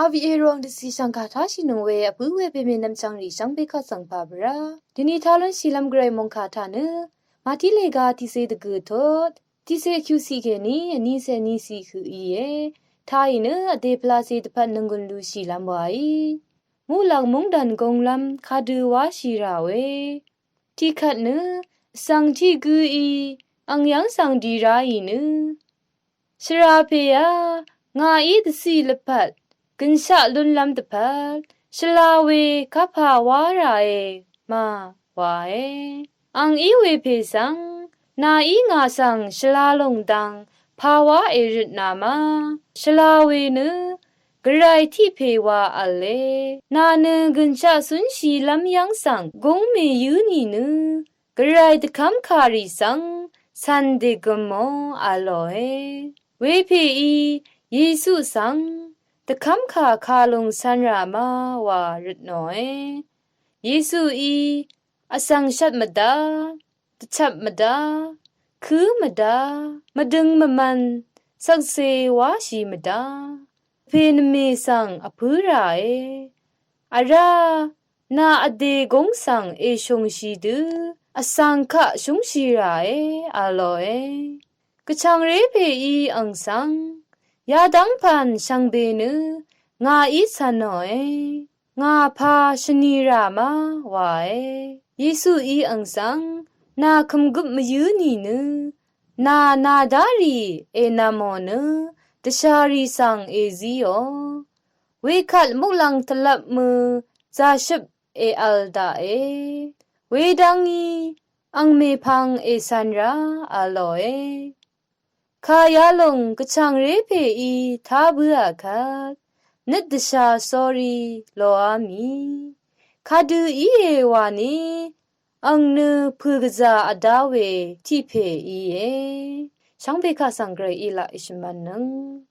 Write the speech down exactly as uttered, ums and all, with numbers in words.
Avièròng dvcì shv̀ngkà táshìnøng we vpǿ we pèmè nvmchv̀ngrì shvngbe kvt svng pà bvrá dvni tá lúnshìlv́m gvray mòngkà taq nø Màtí lèga tiqcé dvgø̀ tot tiqcé kyuqciq kèní vnícé vníciq høq íe. Taqì nø vdè pvlacé dvpvt nònggùn lushìlv́m waí muqlàng mungdàn gonglv́m kadø wáshì rà we tiqkvt nø vsvng tiq gǿí ang yv́ng svng di ráì nø shvra pèá ngàí dvcì lvpat gønshaq lúnlv́m dvpvt shvla we kapà wá ràe ma wae. Ang í we pè svng nàí ngà svng shvla lòng dang pà wá èrøtnà ma shvla we nø gvray tiq pè wa v̄le. Nà nø gønshaq cúnshìlv́m yv́ng svng gúng mèyǿ nìnø gvray dvkv́mkàrì svng cv̀n dègø̀mò v̄lòe. Wepèí Yesu svng dvkv́mkà kalung cv̄nrà ma wa røtnòe. Yesuí vsvng shvt mvdá, dvchvp mvdá, kǿ mvdá, mvdøng mvmvn, shvkse wáshì mvdá pè nvmè svng vpǿ ràe. Vrá nà vdè gúng svng èshùngshì dø vsvng kaq shúngshì ràe v̄lòe. Gvchv̀ngré pèí ang svng yadv́ng pv̀n shvngbe nø ngàí cv̀nòe. Ngà pà shvni rà ma wae. Yesuí ang svng nà kø̀mgøp mvyǿ nìnø nà nàdárì ènv̀mò nø dvshàrì svng èzíò. Wekvt muqlàng tvlvp mø zàshøp èvl daqe. Wedv́ngí ang mèpvng ècv̀nrá v̄lòe. Kà yalòng gvchv̀ngré pèí tá bǿà kvt nøt dvshà sórí loá mì kadø íe wani ang nø pø̀gvzà vdá we tiq pè íe. Shvngbe kaq svng gvray í laq èshvmv̄nnøng.